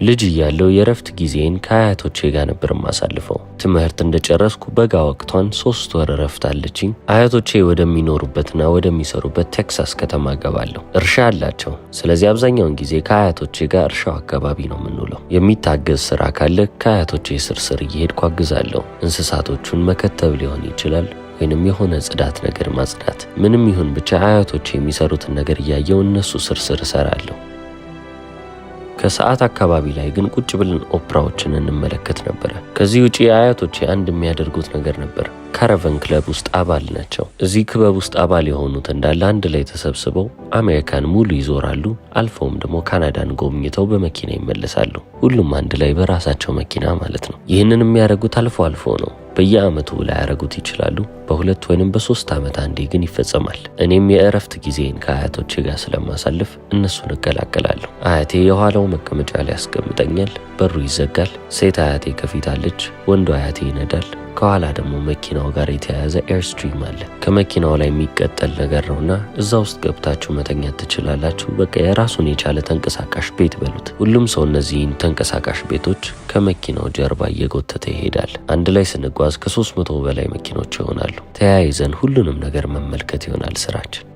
ልጅ እያለሁ የእረፍት ጊዜን ከአያቶቼ ጋር ነበር የማሳልፈው። ትምህርት እንደጨረስኩ በጋ ወቅቷን 3 ወር እረፍት አለችኝ። አያቶቼ ወደሚኖሩበትና ወደሚሰሩበት ቴክሳስ ከተማ እገባለሁ። እርሻ አላቸው። ስለዚህ አብዛኛውን ጊዜ ከአያቶቼ ጋር እርሻው አካባቢ ነው የምንውለው። የሚታገዝ ስራ ካለ ከአያቶቼ ስር ስር እየሄድኩ አግዛለሁ። እንስሳቶቹን መከተብ ሊሆን ይችላል ወይንም የሆነ ጽዳት ነገር ማጽዳት። ምንም ይሁን ብቻ አያቶቼ የሚሰሩትን ነገር እያየው እነሱ ስር ስር እሰራለሁ። ከሰዓት አካባቢ ላይ ግን ቁጭ ብለን ኦፕራዎችን እንመለከት ነበረ። ከዚህ ውጪ አያቶቼ አንድ የሚያደርጉት ነገር ነበር። Caravan club ውስጥ አባል ናቸው። እዚህ ክበብ ውስጥ አባል የሆኑት እንዳለ አንድ ላይ ተሰብስበው አሜሪካን ሙሉ ይዞራሉ። አልፈውም ደግሞ ካናዳን ጎብኝተው በመኪና ይመለሳሉ። ሁሉም አንድ ላይ በራሳቸው መኪና ማለት ነው። ይህንን የሚያደርጉት አልፎ አልፎ ነው። በየአመቱ ላያደርጉት ይችላሉ። በ2 ወይንም በ3 ዓመት አንዴ ግን ይፈጸማል። እኔም የእረፍት ጊዜን ከአያቶቼ ጋር ስለማሳልፍ እነሱን እቀላቀላለሁ። አያቴ የኋላው መቀመጫ ላይ ያስቀምጠኛል። በሩ ይዘጋል። ሴት አያቴ ከፊት አለች፣ ወንዱ አያቴ ይነዳል። ከኋላ ደግሞ መኪናው ጋር የተያያዘ Airstream አለ። ከመኪናው ላይ የሚቀጠል ነገር ነውና እዛ ውስጥ ገብታችሁ መተኛት ትችላላችሁ። በቃ የራሱን የቻለ ተንቀሳቃሽ ቤት በሉት። ሁሉም ሰው እነዚህን ተንቀሳቃሽ ቤቶች ከመኪናው ጀርባ እየጎተተ ይሄዳል። አንድ ላይ ስንጓዝ ከ300 በላይ መኪኖች ይሆናሉ። ተያይዘን ሁሉንም ነገር መመልከት ይሆናል ስራችን።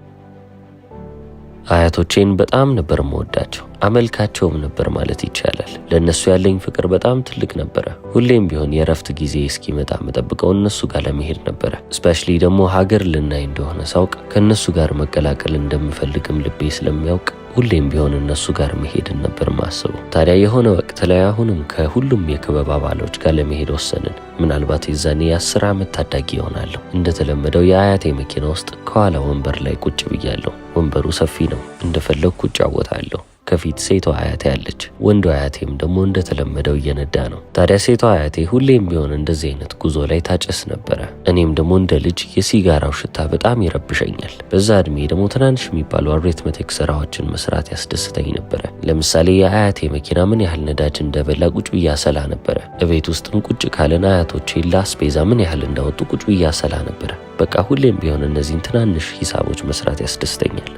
አያቶቼን በጣም ነበር የምወዳቸው፣ አመልካቸውም ነበር ማለት ይቻላል። ለእነሱ ያለኝ ፍቅር በጣም ትልቅ ነበረ። ሁሌም ቢሆን የእረፍት ጊዜ እስኪመጣ የምጠብቀው እነሱ ጋር ለመሄድ ነበረ። Especially ደግሞ ሀገር ልናይ እንደሆነ ሳውቅ ከእነሱ ጋር መቀላቀል እንደምፈልግም ልቤ ስለሚያውቅ ሁሌም ቢሆን እነሱ ጋር መሄድን ነበር ማስበው። ታዲያ የሆነ ወቅት ላይ አሁንም ከሁሉም የክበብ አባሎች ጋር ለመሄድ ወሰንን። ምናልባት የዛኔ የ10 ዓመት ታዳጊ ይሆናለሁ። እንደተለመደው የአያቴ መኪና ውስጥ ከኋላ ወንበር ላይ ቁጭ ብያለሁ። ወንበሩ ሰፊ ነው። እንደፈለግኩ እጫወታለሁ። ከፊት ሴቷ አያቴ አለች። ወንዱ አያቴም ደግሞ እንደተለመደው እየነዳ ነው። ታዲያ ሴቷ አያቴ ሁሌም ቢሆን እንደዚህ አይነት ጉዞ ላይ ታጨስ ነበረ። እኔም ደግሞ እንደ ልጅ የሲጋራው ሽታ በጣም ይረብሸኛል። በዛ እድሜ ደግሞ ትናንሽ የሚባሉ arithmetic ስራዎችን መስራት ያስደስተኝ ነበረ። ለምሳሌ የአያቴ መኪና ምን ያህል ነዳጅ እንደበላ ቁጭ ብዬ አሰላ ነበረ። እቤት ውስጥም ቁጭ ካለን አያቶቼ ለአስቤዛ ምን ያህል እንዳወጡ ቁጭ ብዬ አሰላ ነበረ። በቃ ሁሌም ቢሆን እነዚህን ትናንሽ ሂሳቦች መስራት ያስደስተኛል።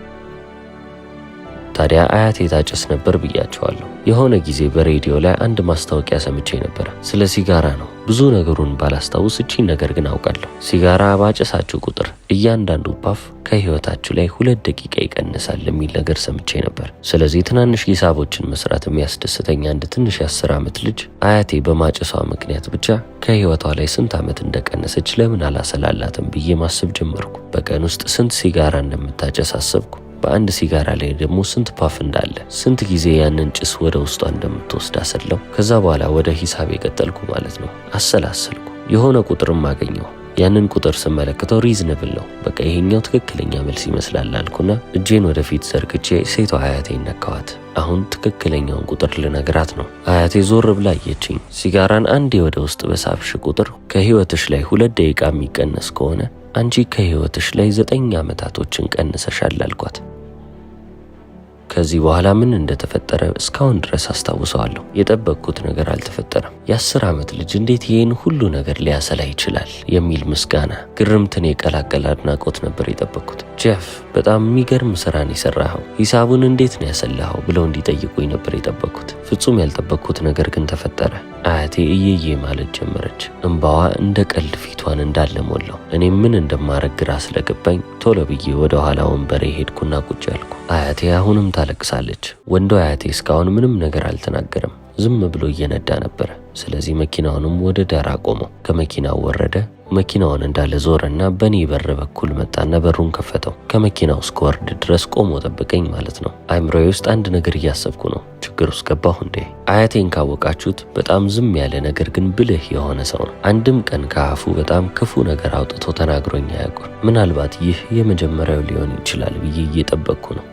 ታዲያ አያቴ ታጨስ ነበር ብያችኋለሁ። የሆነ ጊዜ በሬዲዮ ላይ አንድ ማስታወቂያ ሰምቼ ነበረ። ስለ ሲጋራ ነው። ብዙ ነገሩን ባላስታውስ እቺን ነገር ግን አውቃለሁ። ሲጋራ ባጨሳችሁ ቁጥር እያንዳንዱ puff ከህይወታችሁ ላይ 2 ደቂቃ ይቀንሳል የሚል ነገር ሰምቼ ነበር። ስለዚህ ትናንሽ ሂሳቦችን መስራት የሚያስደስተኝ አንድ ትንሽ የ10 ዓመት ልጅ አያቴ በማጨሷ ምክንያት ብቻ ከህይወቷ ላይ ስንት ዓመት እንደቀነሰች ለምን አላሰላላትም ብዬ ማሰብ ጀመርኩ። በቀን ውስጥ ስንት ሲጋራ እንደምታጨስ አሰብኩ። በአንድ ሲጋራ ላይ ደግሞ ስንት puff እንዳለ፣ ስንት ጊዜ ያንን ጭስ ወደ ውስጧ እንደምትወስድ አሰላሁ። ከዛ በኋላ ወደ ሂሳብ የቀጠልኩ ማለት ነው። አሰላሰልኩ። የሆነ ቁጥርም አገኘሁ። ያንን ቁጥር ስመለከተው reasonable ነው። በቃ ይሄኛው ትክክለኛ መልስ ይመስላል አልኩና እጄን ወደፊት ዘርግቼ ሴቷ አያቴን ነካዋት። አሁን ትክክለኛውን ቁጥር ልነግራት ነው። አያቴ ዞር ብላ አየችኝ። ሲጋራን አንዴ ወደ ውስጥ በሳብሽ ቁጥር ከህይወትሽ ላይ 2 ደቂቃ የሚቀነስ ከሆነ አንቺ ከህይወትሽ ላይ 9 ዓመታቶችን ቀንሰሻል አልኳት። ከዚህ በኋላ ምን እንደተፈጠረ እስካሁን ድረስ አስታውሰዋለሁ። የጠበቅኩት ነገር አልተፈጠረም። የ10 ዓመት ልጅ እንዴት ይህን ሁሉ ነገር ሊያሰላ ይችላል የሚል ምስጋና፣ ግርምትን የቀላቀለ አድናቆት ነበር የጠበቅኩት። "ጄፍ፣ በጣም የሚገርም ስራን የሰራኸው፣ ሂሳቡን እንዴት ነው ያሰላኸው?" ብለው እንዲጠይቁኝ ነበር የጠበቅኩት። ፍጹም ያልጠበቅኩት ነገር ግን ተፈጠረ። አያቴ እየዬ ማለት ጀመረች። እምባዋ እንደ ቀልድ ፊቷን እንዳለ ሞላው። እኔም ምን እንደማረግ ግራ ስለገባኝ ቶሎ ብዬ ወደ ኋላ ወንበሬ ሄድኩና ቁጭ አልኩ። አያቴ አሁንም ታለቅሳለች። ወንዱ አያቴ እስካሁን ምንም ነገር አልተናገረም። ዝም ብሎ እየነዳ ነበረ። ስለዚህ መኪናውንም ወደ ዳር አቆመው። ከመኪናው ወረደ። መኪናውን እንዳለ ዞረና በእኔ በር በኩል መጣና በሩን ከፈተው። ከመኪናው እስክወርድ ድረስ ቆሞ ጠበቀኝ ማለት ነው። አይምሮዬ ውስጥ አንድ ነገር እያሰብኩ ነው። ችግር ውስጥ ገባሁ እንዴ? አያቴን ካወቃችሁት በጣም ዝም ያለ ነገር ግን ብልህ የሆነ ሰው ነው። አንድም ቀን ከአፉ በጣም ክፉ ነገር አውጥቶ ተናግሮኝ አያውቅም። ምናልባት ይህ የመጀመሪያው ሊሆን ይችላል ብዬ እየጠበቅኩ ነው።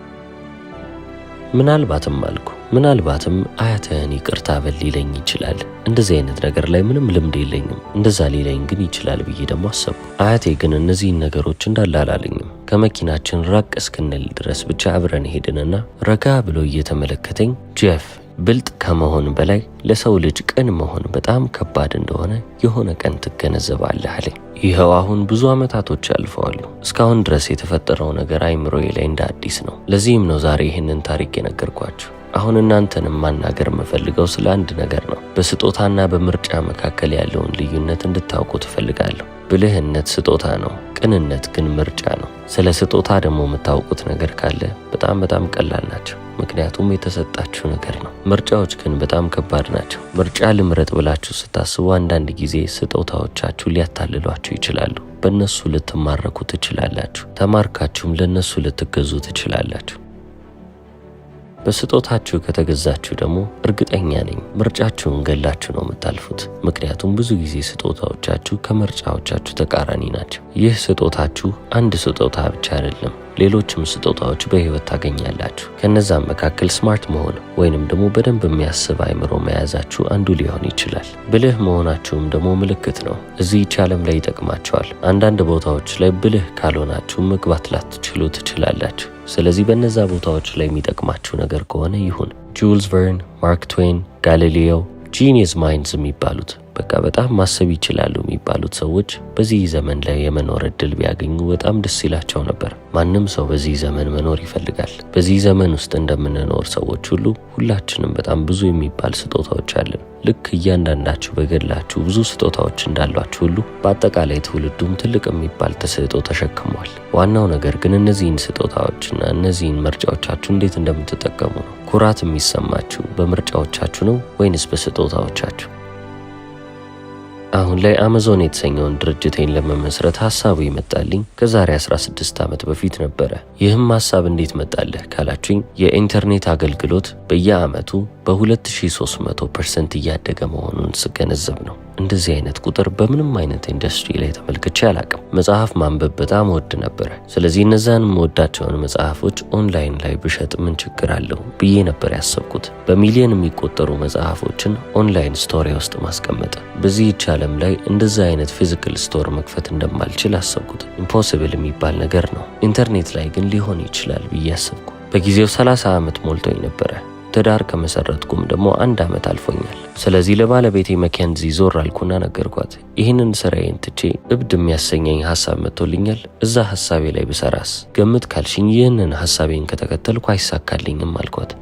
ምናልባትም አልኩ፣ ምናልባትም አያትህን ይቅርታ በል ሊለኝ ይችላል። እንደዚህ አይነት ነገር ላይ ምንም ልምድ የለኝም። እንደዛ ሊለኝ ግን ይችላል ብዬ ደግሞ አሰብኩ። አያቴ ግን እነዚህን ነገሮች እንዳለ አላለኝም። ከመኪናችን ራቅ እስክንል ድረስ ብቻ አብረን ሄድንና ረጋ ብሎ እየተመለከተኝ "ጄፍ፣ ብልጥ ከመሆን በላይ ለሰው ልጅ ቅን መሆን በጣም ከባድ እንደሆነ የሆነ ቀን ትገነዘባለህ" አለኝ። ይኸው አሁን ብዙ ዓመታቶች አልፈዋል። እስካሁን ድረስ የተፈጠረው ነገር አይምሮዬ ላይ እንደ አዲስ ነው። ለዚህም ነው ዛሬ ይህንን ታሪክ የነገርኳችሁ። አሁን እናንተንም ማናገር የምፈልገው ስለ አንድ ነገር ነው። በስጦታና በምርጫ መካከል ያለውን ልዩነት እንድታውቁ ትፈልጋለሁ። ብልህነት ስጦታ ነው፣ ቅንነት ግን ምርጫ ነው። ስለ ስጦታ ደግሞ የምታውቁት ነገር ካለ በጣም በጣም ቀላል ናቸው፣ ምክንያቱም የተሰጣችሁ ነገር ነው። ምርጫዎች ግን በጣም ከባድ ናቸው። ምርጫ ልምረጥ ብላችሁ ስታስቡ አንዳንድ ጊዜ ስጦታዎቻችሁ ሊያታልሏችሁ ይችላሉ። በእነሱ ልትማረኩ ትችላላችሁ። ተማርካችሁም ለእነሱ ልትገዙ ትችላላችሁ። በስጦታችሁ ከተገዛችሁ ደግሞ እርግጠኛ ነኝ ምርጫችሁን ገላችሁ ነው የምታልፉት። ምክንያቱም ብዙ ጊዜ ስጦታዎቻችሁ ከምርጫዎቻችሁ ተቃራኒ ናቸው። ይህ ስጦታችሁ አንድ ስጦታ ብቻ አይደለም፣ ሌሎችም ስጦታዎች በህይወት ታገኛላችሁ። ከነዛም መካከል smart መሆን ወይንም ደግሞ በደንብ የሚያስብ አይምሮ መያዛችሁ አንዱ ሊሆን ይችላል። ብልህ መሆናችሁም ደግሞ ምልክት ነው። እዚህች ዓለም ላይ ይጠቅማችኋል። አንዳንድ ቦታዎች ላይ ብልህ ካልሆናችሁ መግባት ላትችሉ ትችላላችሁ። ስለዚህ በእነዛ ቦታዎች ላይ የሚጠቅማችሁ ነገር ከሆነ ይሁን። ጁልስ ቨርን፣ ማርክ ትዌን፣ ጋሊሌዮ genius minds የሚባሉት፣ በቃ በጣም ማሰብ ይችላሉ የሚባሉት ሰዎች በዚህ ዘመን ላይ የመኖር እድል ቢያገኙ በጣም ደስ ይላቸው ነበር። ማንም ሰው በዚህ ዘመን መኖር ይፈልጋል። በዚህ ዘመን ውስጥ እንደምንኖር ሰዎች ሁሉ ሁላችንም በጣም ብዙ የሚባል ስጦታዎች አለን። ልክ እያንዳንዳችሁ በግላችሁ ብዙ ስጦታዎች እንዳሏችሁ ሁሉ በአጠቃላይ ትውልዱም ትልቅ የሚባል ተሰጥኦ ተሸክሟል። ዋናው ነገር ግን እነዚህን ስጦታዎችና እነዚህን ምርጫዎቻችሁ እንዴት እንደምትጠቀሙ ነው። ኩራት የሚሰማችሁ በምርጫዎቻችሁ ነው ወይንስ በስጦታዎቻችሁ? አሁን ላይ አማዞን የተሰኘውን ድርጅቴን ለመመስረት ሀሳቡ የመጣልኝ ከዛሬ 16 ዓመት በፊት ነበረ። ይህም ሀሳብ እንዴት መጣልህ ካላችሁኝ፣ የኢንተርኔት አገልግሎት በየዓመቱ በ2300% እያደገ መሆኑን ስገነዘብ ነው። እንደዚህ አይነት ቁጥር በምንም አይነት ኢንዱስትሪ ላይ ተመልክቼ አላቅም። መጽሐፍ ማንበብ በጣም እወድ ነበረ። ስለዚህ እነዛን የምወዳቸውን መጽሐፎች ኦንላይን ላይ ብሸጥ ምን ችግር አለው ብዬ ነበር ያሰብኩት። በሚሊዮን የሚቆጠሩ መጽሐፎችን online store ውስጥ ማስቀመጥ። በዚህች ዓለም ላይ እንደዛ አይነት physical store መክፈት እንደማልችል አሰብኩት። Impossible የሚባል ነገር ነው። ኢንተርኔት ላይ ግን ሊሆን ይችላል ብዬ አሰብኩ። በጊዜው 30 ዓመት ሞልቶኝ ነበረ። ትዳር ከመሰረትኩም ደግሞ አንድ ዓመት አልፎኛል። ስለዚህ ለባለቤቴ መኬንዚ ዞር አልኩና ነገርኳት። ይህንን ስራዬን ትቼ እብድ የሚያሰኘኝ ሀሳብ መጥቶልኛል። እዛ ሀሳቤ ላይ ብሰራስ? ገምት ካልሽኝ ይህንን ሀሳቤን ከተከተልኩ አይሳካልኝም አልኳት።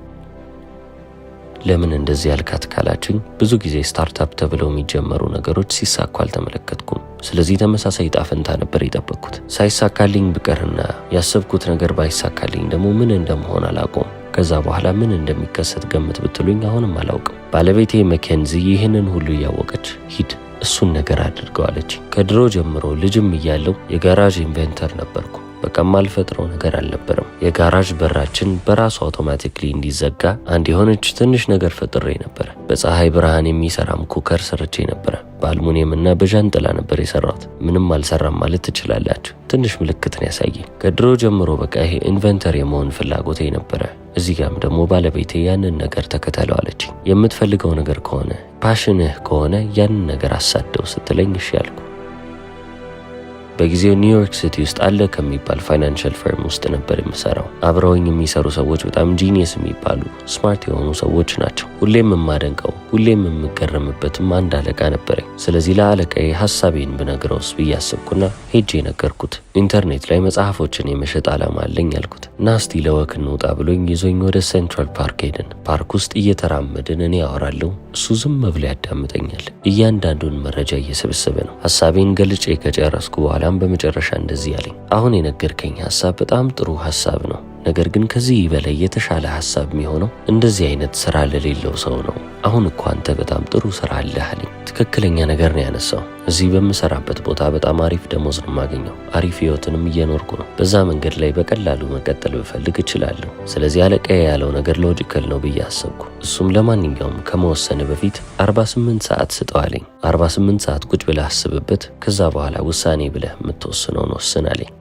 ለምን እንደዚህ ያልካት ካላችሁኝ፣ ብዙ ጊዜ startup ተብለው የሚጀመሩ ነገሮች ሲሳኩ አልተመለከትኩም። ስለዚህ ተመሳሳይ ዕጣ ፈንታ ነበር የጠበቅኩት። ሳይሳካልኝ ብቀርና ያሰብኩት ነገር ባይሳካልኝ ደግሞ ምን እንደምሆን አላውቅም። ከዛ በኋላ ምን እንደሚከሰት ገምት ብትሉኝ አሁንም አላውቅም። ባለቤቴ መኬንዚ ይህንን ሁሉ እያወቀች ሂድ፣ እሱን ነገር አድርገው አለች። ከድሮ ጀምሮ ልጅም እያለሁ የጋራዥ inventor ነበርኩ። በቃ የማልፈጥረው ነገር አልነበረም። የጋራዥ በራችን በራሱ automatically እንዲዘጋ አንድ የሆነች ትንሽ ነገር ፈጥሬ ነበረ። በፀሐይ ብርሃን የሚሰራም cooker ሰርቼ ነበረ። በአልሙኒየም እና በዣንጥላ ነበር የሰራሁት። ምንም አልሰራም ማለት ትችላላችሁ። ትንሽ ምልክትን ያሳየኝ። ከድሮ ጀምሮ በቃ ይሄ inventor የመሆን ፍላጎቴ ነበረ። እዚህ ጋም ደግሞ ባለቤቴ ያንን ነገር ተከተለው አለችኝ። የምትፈልገው ነገር ከሆነ፣ passion ህ ከሆነ ያንን ነገር አሳደው ስትለኝ እሺ አልኩ። በጊዜው ኒውዮርክ ሲቲ ውስጥ አለ ከሚባል financial firm ውስጥ ነበር የምሰራው። አብረውኝ የሚሰሩ ሰዎች በጣም genius የሚባሉ smart የሆኑ ሰዎች ናቸው። ሁሌም የማደንቀው፣ ሁሌም የምገረምበትም አንድ አለቃ ነበረኝ። ስለዚህ ለአለቃዬ ሀሳቤን ብነግረውስ ብዬ አሰብኩና ሄጄ ነገርኩት። ኢንተርኔት ላይ መጽሐፎችን የመሸጥ ዓላማ አለኝ አልኩት። እና እስቲ ለ walk እንውጣ ብሎኝ ይዞኝ ወደ ሴንትራል ፓርክ ሄድን። ፓርክ ውስጥ እየተራመድን እኔ አወራለሁ፣ እሱ ዝም ብሎ ያዳምጠኛል። እያንዳንዱን መረጃ እየሰበሰበ ነው። ሀሳቤን ገልጬ ከጨረስኩ በኋላም በመጨረሻ እንደዚህ አለኝ። አሁን የነገርከኝ ሀሳብ በጣም ጥሩ ሀሳብ ነው። ነገር ግን ከዚህ በላይ የተሻለ ሀሳብ የሚሆነው እንደዚህ አይነት ስራ ለሌለው ሰው ነው። አሁን እኮ አንተ በጣም ጥሩ ስራ አለህ አለኝ። ትክክለኛ ነገር ነው ያነሳው። እዚህ በምሰራበት ቦታ በጣም አሪፍ ደሞዝ ነው የማገኘው። አሪፍ ህይወትንም እየኖርኩ ነው። በዛ መንገድ ላይ በቀላሉ መቀጠል ብፈልግ እችላለሁ። ስለዚህ አለቃዬ ያለው ነገር logical ነው ብዬ አሰብኩ። እሱም ለማንኛውም ከመወሰን በፊት 48 ሰዓት ስጠው አለኝ። 48 ሰዓት ቁጭ ብለህ አስብበት፣ ከዛ በኋላ ውሳኔ ብለህ የምትወስነውን ወስን አለኝ።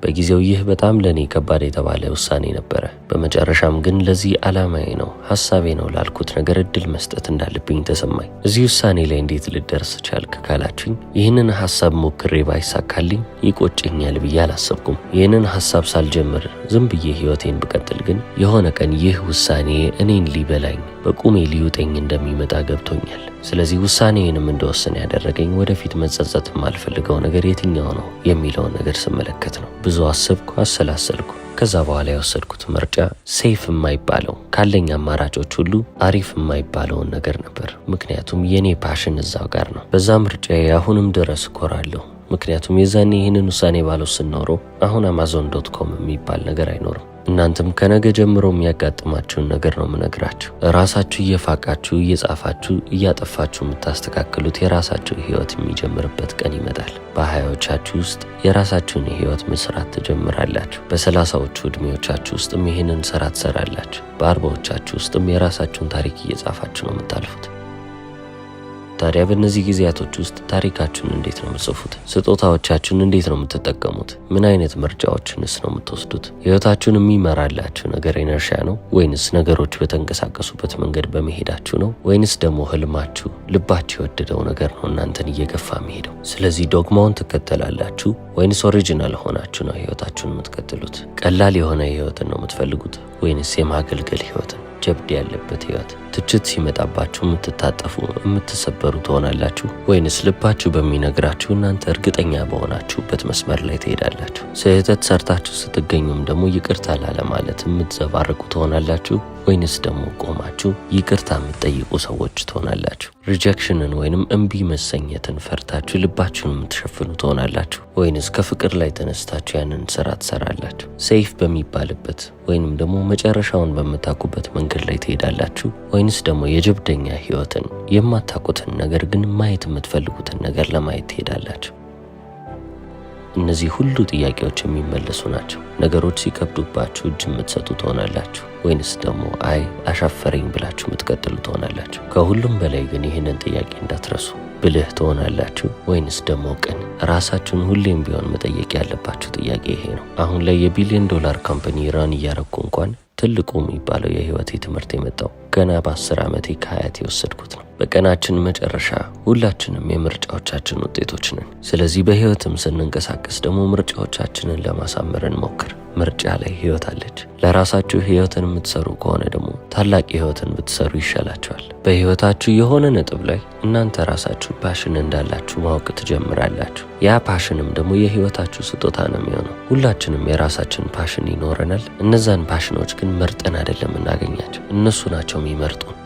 በጊዜው ይህ በጣም ለእኔ ከባድ የተባለ ውሳኔ ነበረ። በመጨረሻም ግን ለዚህ ዓላማዬ ነው፣ ሀሳቤ ነው ላልኩት ነገር እድል መስጠት እንዳለብኝ ተሰማኝ። እዚህ ውሳኔ ላይ እንዴት ልደርስ ቻልክ ካላችሁኝ፣ ይህንን ሀሳብ ሞክሬ ባይሳካልኝ ይቆጨኛል ብዬ አላሰብኩም። ይህንን ሀሳብ ሳልጀምር ዝም ብዬ ህይወቴን ብቀጥል ግን የሆነ ቀን ይህ ውሳኔ እኔን ሊበላኝ፣ በቁሜ ሊውጠኝ እንደሚመጣ ገብቶኛል። ስለዚህ ውሳኔዬንም እንደወሰን ያደረገኝ ወደፊት መጸጸት የማልፈልገው ነገር የትኛው ነው የሚለውን ነገር ስመለከት ነው። ብዙ አሰብኩ፣ አሰላሰልኩ። ከዛ በኋላ የወሰድኩት ምርጫ safe የማይባለው፣ ካለኝ አማራጮች ሁሉ አሪፍ የማይባለውን ነገር ነበር። ምክንያቱም የኔ passion እዛው ጋር ነው። በዛ ምርጫዬ አሁንም ድረስ እኮራለሁ። ምክንያቱም የዛኔ ይህንን ውሳኔ ባልወስን ኖሮ አሁን Amazon.com የሚባል ነገር አይኖርም። እናንተም ከነገ ጀምሮ የሚያጋጥማችሁን ነገር ነው የምነግራችሁ። ራሳችሁ እየፋቃችሁ፣ እየጻፋችሁ፣ እያጠፋችሁ የምታስተካክሉት የራሳችሁ ህይወት የሚጀምርበት ቀን ይመጣል። በ20ዎቻችሁ ውስጥ የራሳችሁን ህይወት መስራት ትጀምራላችሁ። በ30ዎቹ እድሜዎቻችሁ ውስጥም ይህንን ስራ ትሰራላችሁ። በ40ዎቻችሁ ውስጥም የራሳችሁን ታሪክ እየጻፋችሁ ነው የምታልፉት። ታዲያ በእነዚህ ጊዜያቶች ውስጥ ታሪካችሁን እንዴት ነው የምትጽፉት? ስጦታዎቻችሁን እንዴት ነው የምትጠቀሙት? ምን አይነት ምርጫዎችንስ ነው የምትወስዱት? ህይወታችሁን የሚመራላችሁ ነገር inertia ነው ወይንስ ነገሮች በተንቀሳቀሱበት መንገድ በመሄዳችሁ ነው? ወይንስ ደግሞ ህልማችሁ፣ ልባችሁ የወደደው ነገር ነው እናንተን እየገፋ የሚሄደው? ስለዚህ dogma ውን ትከተላላችሁ ወይንስ original ሆናችሁ ነው ህይወታችሁን የምትቀጥሉት? ቀላል የሆነ ህይወትን ነው የምትፈልጉት ወይንስ የማገልገል ህይወትን? ጀብድ ያለበት ህይወት? ትችት ሲመጣባችሁ የምትታጠፉ፣ የምትሰበሩ ትሆናላችሁ ወይንስ ልባችሁ በሚነግራችሁ እናንተ እርግጠኛ በሆናችሁበት መስመር ላይ ትሄዳላችሁ? ስህተት ሰርታችሁ ስትገኙም ደግሞ ይቅርታ ላለማለት የምትዘባርቁ ትሆናላችሁ ወይንስ ደግሞ ቆማችሁ ይቅርታ የምትጠይቁ ሰዎች ትሆናላችሁ? Rejection ን ወይንም እምቢ መሰኘትን ፈርታችሁ ልባችሁን የምትሸፍኑ ትሆናላችሁ ወይንስ ከፍቅር ላይ ተነስታችሁ ያንን ስራ ትሰራላችሁ? Safe በሚባልበት ወይንም ደግሞ መጨረሻውን በምታውቁበት መንገድ ላይ ትሄዳላችሁ ወይንስ ደግሞ የጀብደኛ ህይወትን፣ የማታውቁትን ነገር ግን ማየት የምትፈልጉትን ነገር ለማየት ትሄዳላችሁ? እነዚህ ሁሉ ጥያቄዎች የሚመለሱ ናቸው። ነገሮች ሲከብዱባችሁ እጅ የምትሰጡ ትሆናላችሁ ወይንስ ደግሞ አይ አሻፈረኝ ብላችሁ የምትቀጥሉ ትሆናላችሁ? ከሁሉም በላይ ግን ይህንን ጥያቄ እንዳትረሱ። ብልህ ትሆናላችሁ ወይንስ ደግሞ ቅን? ራሳችሁን ሁሌም ቢሆን መጠየቅ ያለባችሁ ጥያቄ ይሄ ነው። አሁን ላይ የ billion dollar company run እያረኩ እንኳን ትልቁ የሚባለው የህይወቴ ትምህርት የመጣው ገና በ10 ዓመቴ ከአያቴ የወሰድኩት ነው። በቀናችን መጨረሻ ሁላችንም የምርጫዎቻችን ውጤቶች ነን። ስለዚህ በህይወትም ስንንቀሳቀስ ደግሞ ምርጫዎቻችንን ለማሳመር እንሞክር። ምርጫ ላይ ህይወት አለች። ለራሳችሁ ህይወትን የምትሰሩ ከሆነ ደግሞ ታላቅ ህይወትን ብትሰሩ ይሻላችኋል። በህይወታችሁ የሆነ ነጥብ ላይ እናንተ ራሳችሁ passion እንዳላችሁ ማወቅ ትጀምራላችሁ። ያ passion ም ደግሞ የህይወታችሁ ስጦታ ነው የሚሆነው። ሁላችንም የራሳችን passion ይኖረናል። እነዛን passion ኖች ግን መርጠን አይደለም እናገኛቸው፣ እነሱ ናቸው የሚመርጡን።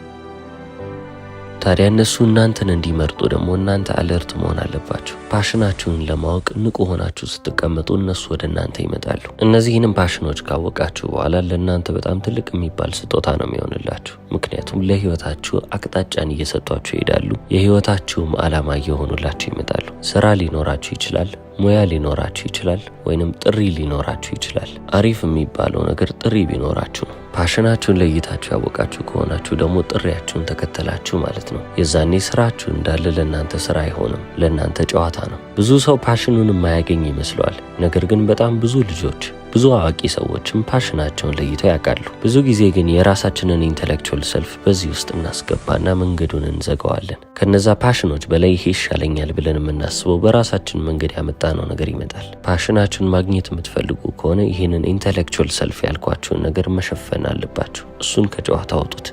ታዲያ እነሱ እናንተን እንዲመርጡ ደግሞ እናንተ alert መሆን አለባችሁ። Passion ናችሁን ለማወቅ ንቁ ሆናችሁ ስትቀመጡ እነሱ ወደ እናንተ ይመጣሉ። እነዚህንም passion ኖች ካወቃችሁ በኋላ ለእናንተ በጣም ትልቅ የሚባል ስጦታ ነው የሚሆንላችሁ። ምክንያቱም ለህይወታችሁ አቅጣጫን እየሰጧችሁ ይሄዳሉ። የህይወታችሁም ዓላማ እየሆኑላችሁ ይመጣሉ። ስራ ሊኖራችሁ ይችላል፣ ሙያ ሊኖራችሁ ይችላል፣ ወይንም ጥሪ ሊኖራችሁ ይችላል። አሪፍ የሚባለው ነገር ጥሪ ቢኖራችሁ ነው። Passion ናችሁን ለይታችሁ ያወቃችሁ ከሆናችሁ ደግሞ ጥሪያችሁን ተከተላችሁ ማለት ነው። የዛኔ ስራችሁ እንዳለ ለእናንተ ስራ አይሆንም፣ ለእናንተ ጨዋታ ነው። ብዙ ሰው passion ኑን የማያገኝ ይመስለዋል። ነገር ግን በጣም ብዙ ልጆች፣ ብዙ አዋቂ ሰዎችም passion ናቸውን ለይተው ያውቃሉ። ብዙ ጊዜ ግን የራሳችንን intellectual self በዚህ ውስጥ እናስገባና መንገዱን እንዘጋዋለን። ከነዛ passion ኖች በላይ ይሄ ይሻለኛል ብለን የምናስበው በራሳችን መንገድ ያመጣነው ነገር ይመጣል። Passion ናችሁን ማግኘት የምትፈልጉ ከሆነ ይህንን intellectual self ያልኳችሁን ነገር መሸፈን አለባችሁ። እሱን ከጨዋታ አውጡት።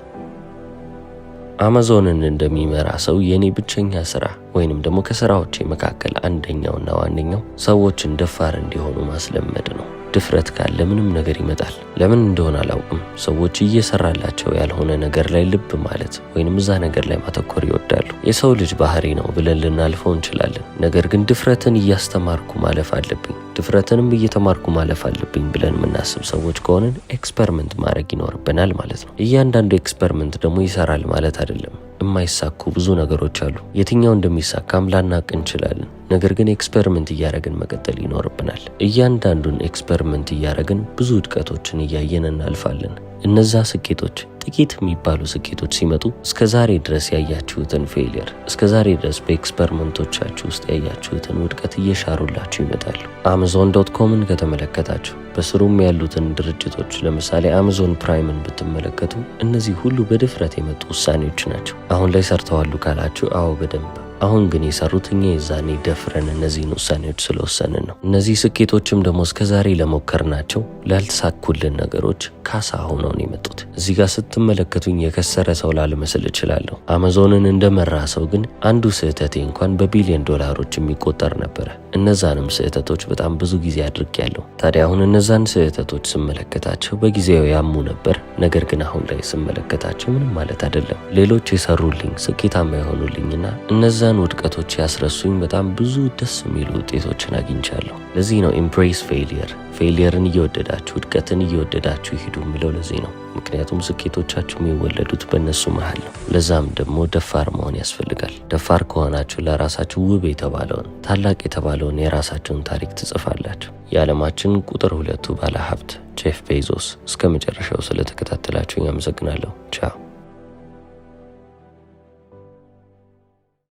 አማዞንን እንደሚመራ ሰው የኔ ብቸኛ ስራ ወይንም ደግሞ ከስራዎቼ መካከል አንደኛውና ዋነኛው ሰዎችን ደፋር እንዲሆኑ ማስለመድ ነው። ድፍረት ካለ ምንም ነገር ይመጣል። ለምን እንደሆነ አላውቅም። ሰዎች እየሰራላቸው ያልሆነ ነገር ላይ ልብ ማለት ወይንም እዛ ነገር ላይ ማተኮር ይወዳሉ። የሰው ልጅ ባህሪ ነው ብለን ልናልፈው እንችላለን። ነገር ግን ድፍረትን እያስተማርኩ ማለፍ አለብኝ፣ ድፍረትንም እየተማርኩ ማለፍ አለብኝ ብለን የምናስብ ሰዎች ከሆንን experiment ማድረግ ይኖርብናል ማለት ነው። እያንዳንዱ experiment ደግሞ ይሰራል ማለት አይደለም። የማይሳኩ ብዙ ነገሮች አሉ። የትኛው እንደሚሳካም ላናቅ እንችላለን። ነገር ግን experiment እያደረግን መቀጠል ይኖርብናል። እያንዳንዱን experiment እያደረግን ብዙ ውድቀቶችን እያየን እናልፋለን። እነዛ ስኬቶች፣ ጥቂት የሚባሉ ስኬቶች ሲመጡ እስከ ዛሬ ድረስ ያያችሁትን failure፣ እስከ ዛሬ ድረስ በ experiment ኦቻችሁ ውስጥ ያያችሁትን ውድቀት እየሻሩላችሁ ይመጣሉ። Amazon.com ን ከተመለከታችሁ፣ በስሩም ያሉትን ድርጅቶች ለምሳሌ Amazon Prime ን ብትመለከቱ እነዚህ ሁሉ በድፍረት የመጡ ውሳኔዎች ናቸው። አሁን ላይ ሰርተዋል ካላችሁ አዎ፣ በደንብ። አሁን ግን የሰሩት እኛ የዛኔ ደፍረን እነዚህን ውሳኔዎች ስለወሰንን ነው። እነዚህ ስኬቶችም ደግሞ እስከ ዛሬ ለሞከርናቸው ላልተሳኩልን ነገሮች ካሳ ሆነው ነው የመጡት። እዚህ ጋር ስትመለከቱኝ የከሰረ ሰው ላልመስል እችላለሁ። አማዞንን እንደመራ ሰው ግን አንዱ ስህተቴ እንኳን በቢሊዮን ዶላሮች የሚቆጠር ነበረ። እነዛንም ስህተቶች በጣም ብዙ ጊዜ አድርጌያለሁ። ታዲያ አሁን እነዛን ስህተቶች ስመለከታቸው በጊዜው ያሙ ነበር። ነገር ግን አሁን ላይ ስመለከታቸው ምንም ማለት አይደለም። ሌሎች የሰሩልኝ፣ ስኬታማ የሆኑልኝና እነዛን ውድቀቶች ያስረሱኝ በጣም ብዙ ደስ የሚሉ ውጤቶችን አግኝቻለሁ። ለዚህ ነው embrace failure፣ failure ን እየወደዳችሁ፣ ውድቀትን እየወደዳችሁ ሂዱ የምለው ለዚህ ነው። ምክንያቱም ስኬቶቻችሁ የሚወለዱት በእነሱ መሀል ነው። ለዛም ደግሞ ደፋር መሆን ያስፈልጋል። ደፋር ከሆናችሁ ለራሳችሁ ውብ የተባለውን፣ ታላቅ የተባለውን የራሳችሁን ታሪክ ትጽፋላችሁ። የዓለማችን ቁጥር 2ቱ ባለ ሀብት ጄፍ ቤዞስ። እስከ መጨረሻው ስለተከታተላችሁኝ አመሰግናለሁ። ቻው።